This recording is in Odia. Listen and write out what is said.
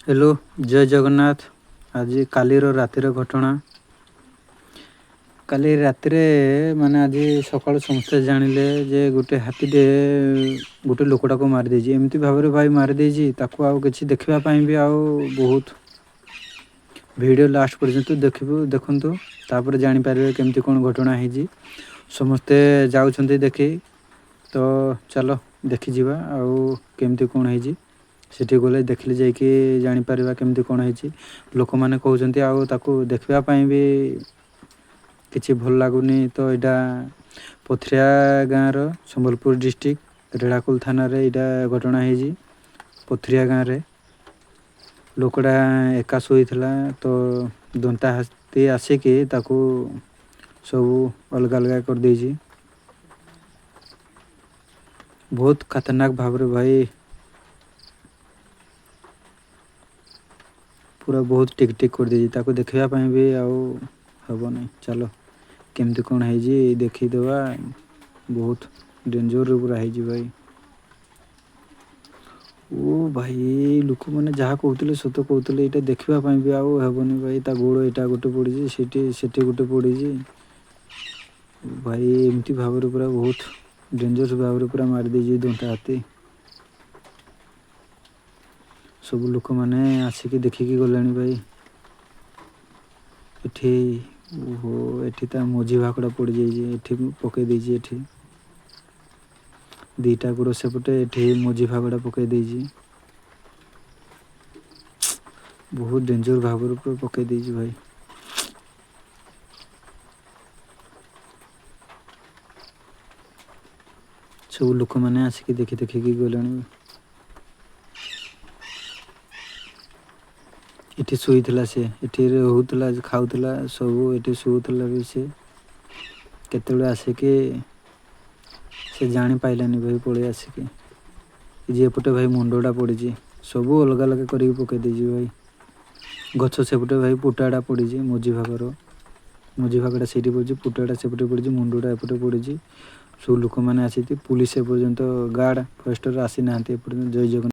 ହ୍ୟାଲୋ, ଜୟ ଜଗନ୍ନାଥ। ଆଜି କାଲିର ରାତିର ଘଟଣା। କାଲି ରାତିରେ, ମାନେ ଆଜି ସକାଳୁ ସମସ୍ତେ ଜାଣିଲେ ଯେ ଗୋଟେ ହାତୀଟେ ଗୋଟେ ଲୋକଟାକୁ ମାରିଦେଇଛି। ଏମିତି ଭାବରେ ଭାଇ ମାରିଦେଇଛି, ତାକୁ ଆଉ କିଛି ଦେଖିବା ପାଇଁ ବି ଆଉ ବହୁତ ଭିଡ଼ିଓ ଲାଷ୍ଟ ପର୍ଯ୍ୟନ୍ତ ଦେଖିବୁ, ଦେଖନ୍ତୁ, ତାପରେ ଜାଣିପାରିବେ କେମିତି କ'ଣ ଘଟଣା ହେଇଛି। ସମସ୍ତେ ଯାଉଛନ୍ତି ଦେଖି, ତ ଚାଲ ଦେଖିଯିବା ଆଉ କେମିତି କ'ଣ ହେଇଛି। ସେଠି ଗଲେ ଦେଖିଲେ ଯାଇକି ଜାଣିପାରିବା କେମିତି କ'ଣ ହେଇଛି। ଲୋକମାନେ କହୁଛନ୍ତି ଆଉ ତାକୁ ଦେଖିବା ପାଇଁ ବି କିଛି ଭଲ ଲାଗୁନି। ତ ଏଇଟା ପଥରିଆ ଗାଁର ସମ୍ବଲପୁର ଡିଷ୍ଟ୍ରିକ୍ଟ ରେଢ଼ାଖୋଲ ଥାନାରେ ଏଇଟା ଘଟଣା ହେଇଛି। ପଥରିଆ ଗାଁରେ ଲୋକଟା ଏକା ଶୋଇଥିଲା, ତ ଦନ୍ତା ହାତୀ ଆସିକି ତାକୁ ସବୁ ଅଲଗା ଅଲଗା କରିଦେଇଛି। ବହୁତ ଖତରନାକ ଭାବରେ ଭାଇ, ପୁରା ବହୁତ ଟିକ ଟିକ କରିଦେଇଛି। ତାକୁ ଦେଖିବା ପାଇଁ ବି ଆଉ ହେବନି। ଚାଲ କେମିତି କ'ଣ ହେଇଛି ଦେଖିଦେବା। ବହୁତ ଡେଞ୍ଜରରେ ପୁରା ହେଇଛି ଭାଇ। ଓ ଭାଇ, ଲୋକମାନେ ଯାହା କହୁଥିଲେ ସତ କହୁଥିଲେ। ଏଇଟା ଦେଖିବା ପାଇଁ ବି ଆଉ ହେବନି ଭାଇ। ତା ଗୋଡ଼ ଏଇଟା ଗୋଟେ ପଡ଼ିଛି ସେଠି, ସେଠି ଗୋଟେ ପଡ଼ିଛି ଭାଇ। ଏମିତି ଭାବରେ ପୁରା ବହୁତ ଡେଞ୍ଜରସ୍ ଭାବରେ ପୁରା ମାରିଦେଇଛି ଦନ୍ତା ହାତୀ। ସବୁ ଲୋକମାନେ ଆସିକି ଦେଖିକି ଗଲେଣି ଭାଇ। ଏଠି ଓହୋ, ଏଠି ତା ମଝି ଭାଗଟା ପଡ଼ିଯାଇଛି, ଏଠି ପକେଇ ଦେଇଛି। ଏଠି ଦୁଇଟା ଗୋଡ଼ ସେପଟେ, ଏଠି ମଝି ଭାଗଟା ପକେଇ ଦେଇଛି। ବହୁତ ଡେଞ୍ଜର ଭାବରେ ପୁରା ପକେଇ ଦେଇଛି ଭାଇ। ସବୁ ଲୋକମାନେ ଆସିକି ଦେଖି ଦେଖିକି ଗଲେଣି। ଏଠି ଶୋଇଥିଲା ସେ, ଏଠି ରହୁଥିଲା, ଖାଉଥିଲା ସବୁ, ଏଠି ଶୋଉଥିଲା ବି ସେ। କେତେବେଳେ ଆସିକି ସେ ଜାଣିପାରିଲାନି ଭାଇ, ପଳେଇ ଆସିକି ଯେ ଏପଟେ ଭାଇ ମୁଣ୍ଡଟା ପଡ଼ିଛି। ସବୁ ଅଲଗା ଅଲଗା କରିକି ପକେଇ ଦେଇଛି ଭାଇ। ଗଛ ସେପଟେ ଭାଇ ପୁଟାଟା ପଡ଼ିଛି। ମଝି ଭାଗର ମଝି ଭାଗଟା ସେଇଠି ପଡ଼ିଛି, ପୁଟାଟା ସେପଟେ ପଡ଼ିଛି, ମୁଣ୍ଡଟା ଏପଟେ ପଡ଼ିଛି। ସବୁ ଲୋକମାନେ ଆସିକି, ପୁଲିସ ଏପର୍ଯ୍ୟନ୍ତ, ଗାର୍ଡ଼ ଫରେଷ୍ଟର ଆସିନାହାନ୍ତି ଏପର୍ଯ୍ୟନ୍ତ। ଜୟ ଜଗନ୍ନାଥ।